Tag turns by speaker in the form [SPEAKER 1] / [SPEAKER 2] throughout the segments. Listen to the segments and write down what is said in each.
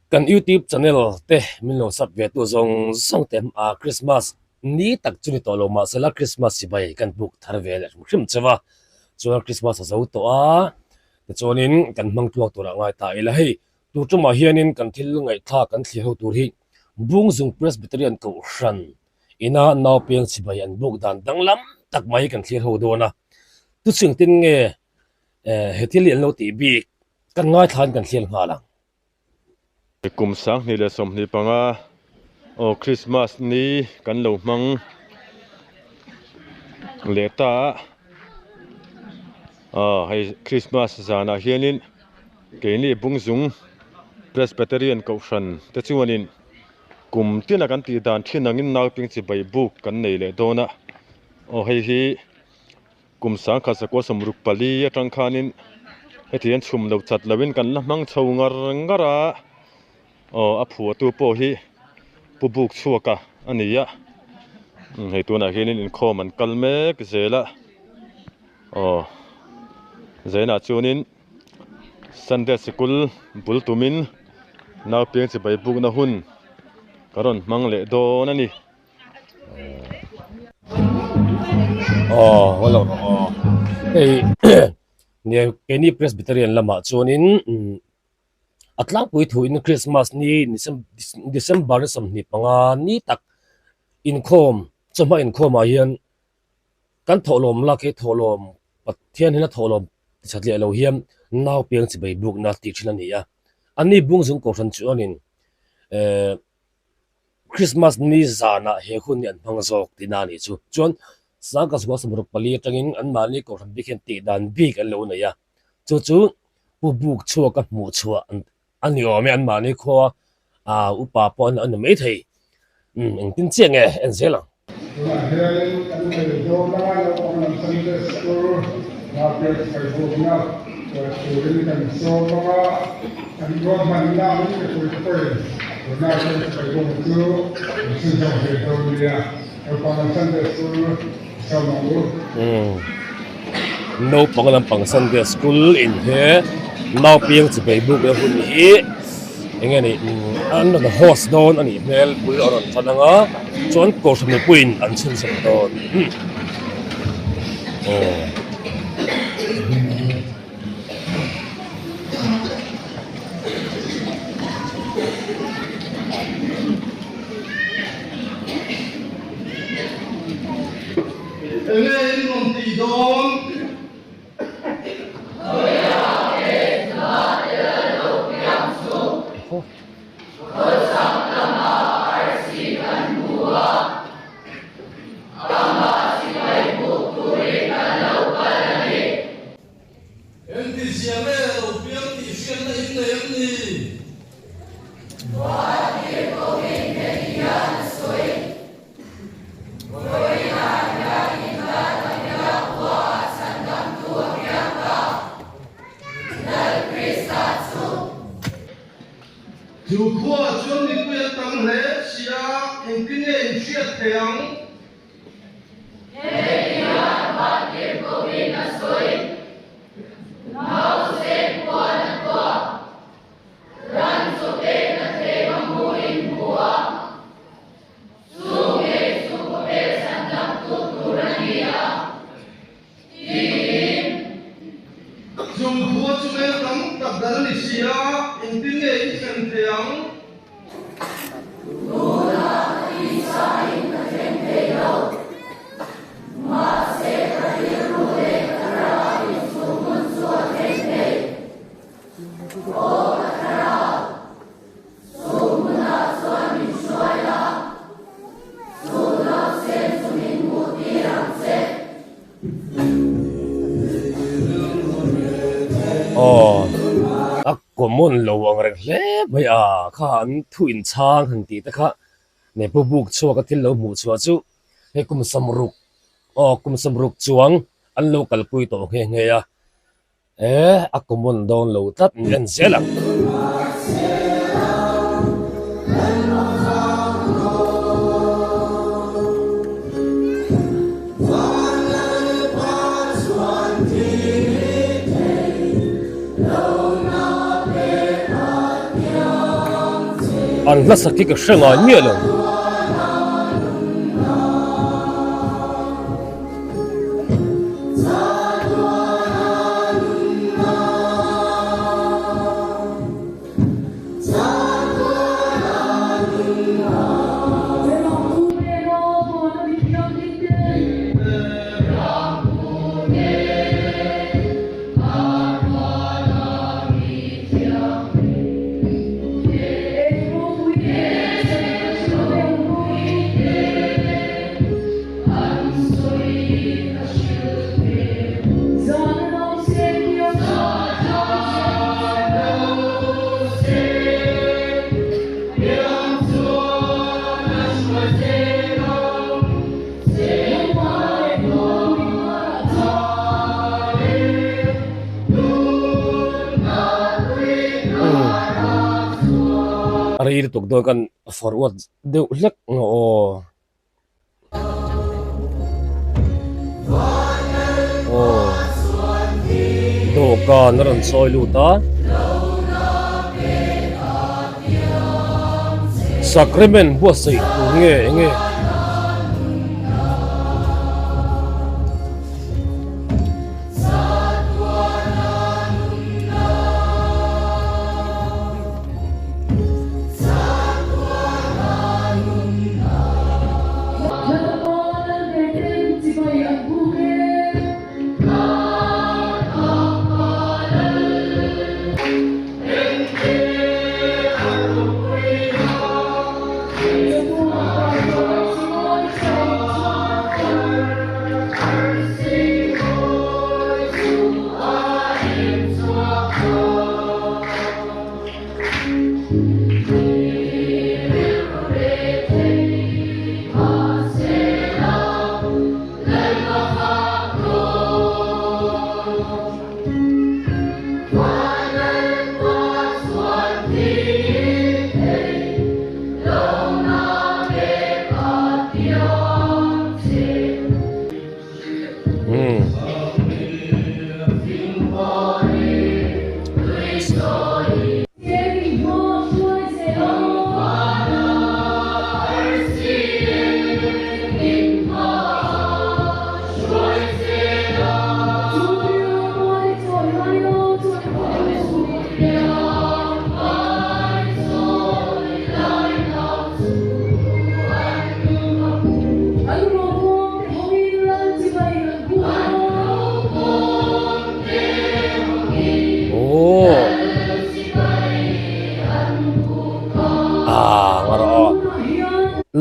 [SPEAKER 1] Kan YouTube channel te min lo sub ve tu zawng zawng te a Christmas ni tak chu ni tawh lo mahsela Christmas chibai kan buk thar ve leh hrim hrim chauh a, chuan Christmas a zo tawh a, tichuanin kan hmang tluak turah ngai ta ila hei tur tumah hianin kan thil ngaihthlak kan thlir ho tur hi Bungzung Presbyterian Kohhran ina naupeng chibai an buk dan danglam tak mai kan thlir ho dawn a, tuchhing tin nge he thil hi an lo tih bik kan ngaithlain kan thlir nghal ang.
[SPEAKER 2] Kum 2025 aw Christmas ni kan lo hmang leh ta a, aw hei Christmas zanah hianin keini Bungzung Presbyterian Kohhran te chuanin kum tina kan tih dan thin angin nauping chibai buk kan nei leh dawn a, aw hei hi. Kum 1964 atang khanin heti hian chhum lo chat loin kan la hmang chho ngar ngar a, aw a phuahtu pawh hi Pu Buk chhuaka a ni a, hei tunah hianin inkhawm an kal mek zel a, aw zainah chuanin Sunday sikul bul tumin naupiang chibai bukna hun ka rawn hmang leh dawn a ni.
[SPEAKER 1] Aw haw lo rawh aw hei nia keini Presbyterian lamah chuanin a tlangpui thuin Christmas ni December ni 25 ni tak inkhawm chawhma inkhawmah hian kan thawhlawm lak hi thawhlawm Pathian hian a thawhlawm ti that leh lo hian nau piang chibai bukna tih thin a ni a, ani Bungzung Kohhran chuanin eh. Christmas ni zanah he hun hi an hmang zawk tihna a nih chu. Chuan Sangha Sual 64 atangin anmahni kohhran bik hian tih dan bik an lo nei a, chu chu Pu Buk chhuaka hmuh chhuah a ni awm e, anmahni khua upa pawh an ni maithei. Umm engtin chiah nge en zel ang.
[SPEAKER 3] Tunah hian kan nei dawn a, naupang lam Sunday School Naupang Saihawkna turin kan sawm ang a, an ruahmanna ang mipui te pawhin tuna Naupang Saihawkna chu an chhunzawm ve dawn nia, naupang lam Sunday School sawm ang u.
[SPEAKER 1] Naupang lampang Sunday School in he naupiang chipei bukna hun hi eng nge ni an rawn host dawn a nih hmel bul a rawn tan ang a chuan kohhran mipuiin an chhunzawm dawn.
[SPEAKER 3] Enge in rawn tih dawn? Engtizia nge lo piang tih hriatna in nei em ni? Chu khuaah chuan mipui an tam hle si a, engtin nge in hriat thei ang? Chu khua chu mel tam tak dal a ni si a, engtin nge in thlen thei ang?
[SPEAKER 1] Aw a common lo ang reng hle mai a kha an thu inchhang han tih te kha ne pu buk chhuak a thil lo hmuh chhuah chu hei kum 60 aw kum 60 chuang an lo kalpui tawh nghe nghe a. E, a common dawn lo tlat min en zel ang. An hlasak hi ka hre ngai miah lo. A rei lutuk dawn kan forward deuh hlek maw aw. Aw dawhkan a rawn sawi lut a. Sacrament buatsaih tur nge eng nge?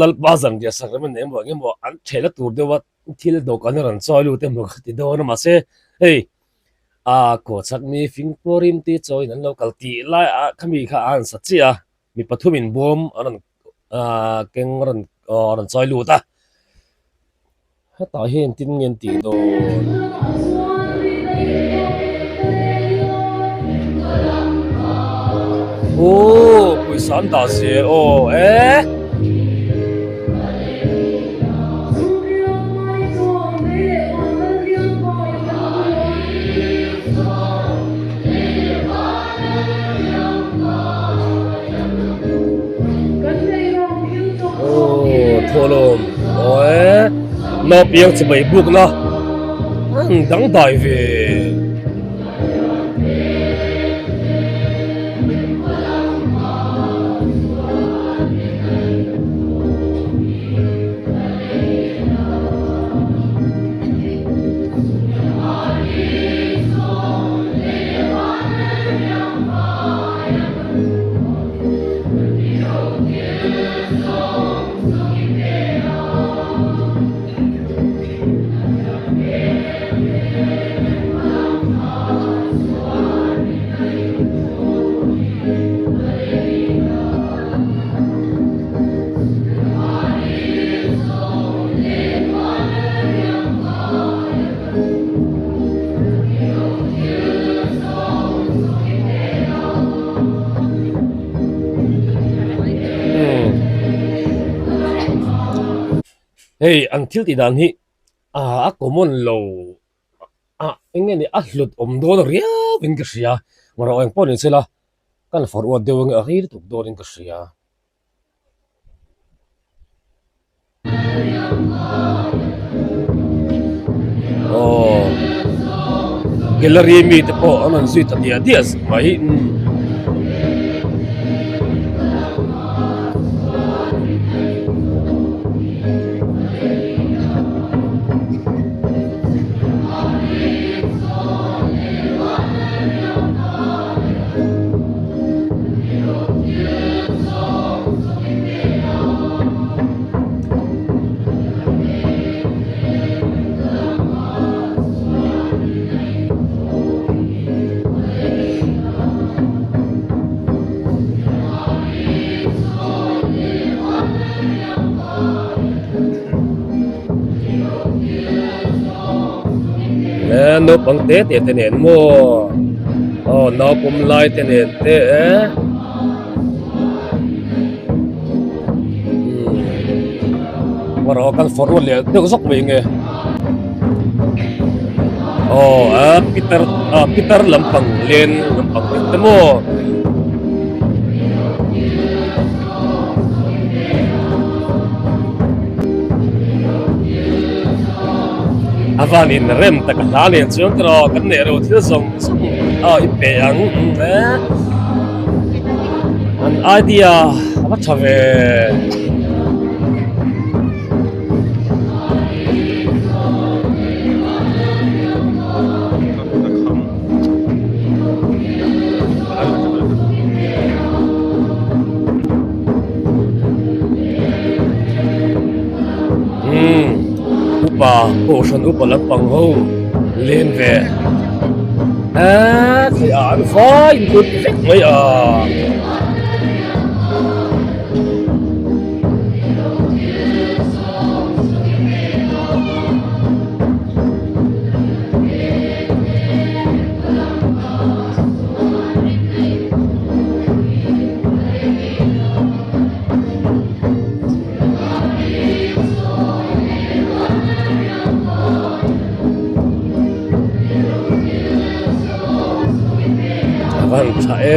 [SPEAKER 1] Lalpa zanriah sak rem a nei emaw eng emaw an thehna tur deuha thil dawhkan a rawn chawi lut emaw ka ti dawn a mahse hei ah kawchhak mi fing pawrim te chawiin an lo kal tih lai ah khami kha a han sa chiah a mi pathumin bawm an rawn ah keng a rawn aw a rawn chawi lut a hetah hian engtin nge an tih dawn. Aw pawisa an dah zel aw eh. Aw thawhlawm aw e naupiang chibai bukna an dangdai ve. Hei an thil tih dan hi a common lo a eng nge ni a hlut awm dawn riau in ka hria ngarawh eng pawh ni sela kan forward deuh ange a rei lutuk dawn in ka hria. Aw gallery mi te pawh an rawn zui ta diah diah mai. Naupang te te te nen maw aw naupawm lai te nen te erawh kan forward leh deuh zawk mai nge aw a pitar a pitar lampang len lampang deuh te maw. A van in rem tak a hla nen chuan tawh kan neih ro thil zawng zawng a i pe ang e an idea a va tha ve. Umm upa kohhran upa lampang ho len ve eee thei ah an vai in kut vek mai a. A van tha e.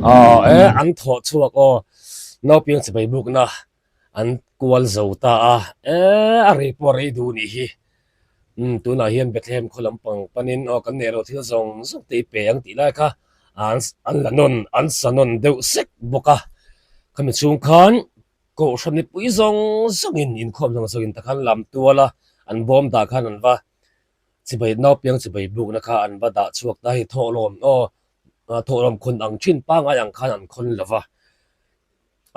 [SPEAKER 1] Aw e an thawh chhuak aw naupang chibai bukna an kual zo ta a e a rei pawh a rei duh nih hi umm tunah hian Bethlehem khaw lampang panin aw kan neih loh thil zawng zawng te i pe ang tih lai kha an an la nawn an sa nawn deuh sek bawk a khami chhung khan Kohhran mipui zawng zawngin inkhawm zawng zawngin ta khan lam tual a, an bawm dah khan an va chibai naupiang chibai bukna kha an va dah chhuak ta hei thawhlawm aw thawhlawm khawn ang thin pangngai ang khan an khawn lo va,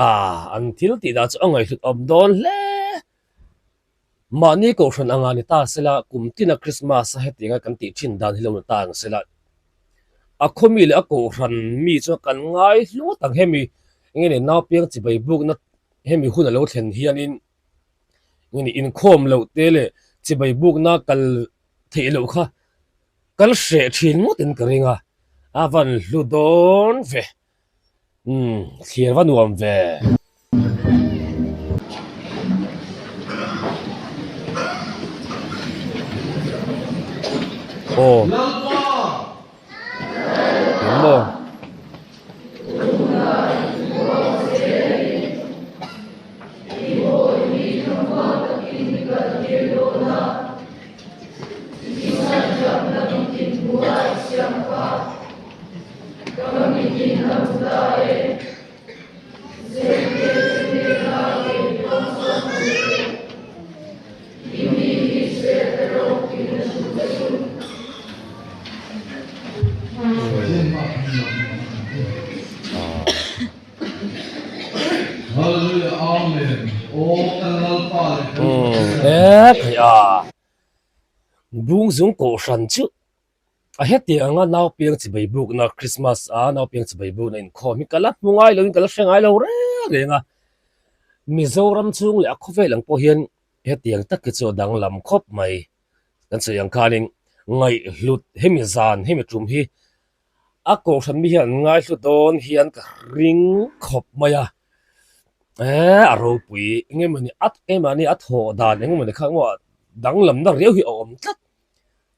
[SPEAKER 1] ah an thil tih dah chu a ngaihhlut awm dawn hle. Mahni kohhran anga ni ta sela kum tina Krismas a hetianga kan tih thin dan hi lo ni ta ang sela. A khawmi leh a kohhran mi chuan kan ngai hluat ang hemi enge ni naupiang chibai bukna hemi hun a lo thlen hianin enge ni inkhawm loh te leh chibai bukna kal theih loh kha kan hreh thin ngawtin ka ring a, a van hlu dawn ve. Umm thlir va nuam ve. Aw. Engmaw? Umm e thei a. Bungzung Kohhran chu a heti anga naupiang chibai bukna Christmas a naupiang chibai bukna inkhawm hi ka la hmu ngai loin ka la hre ngai lo reng reng a. Mizoram chhung leh a khawvel ang pawh hian hetiang tak hi chu a danglam khawp mai. Kan sawi ang khanin ngaihhlut hemi zan hemi tum hi a kohhran mi hian an ngaihlu dawn hian ka ring khawp mai a. Eee a ropui eng emawni a keimahni a thawh dan eng emawni kha emaw danglamna riau hi a awm tlat.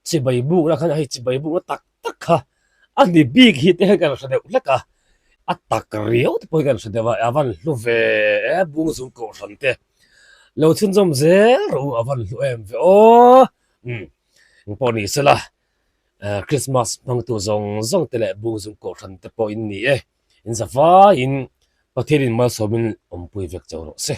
[SPEAKER 1] Chibai bukna khan hei chibai bukna tak tak kha a ni bik hi te hian ka hre deuh hlek a, a tak riau te pawh hi ka hre deuh a, a van hlu ve e Bungzung Kohhran te lo chhunzawm zel rawh u a van hlu em ve aw umm engpawh ni sela Christmas hmangtu zawng zawng te leh Bungzung Kohhran te pawh in ni e, in za vaiin Pathianin malsawmin awmpui vek chauh rawh se.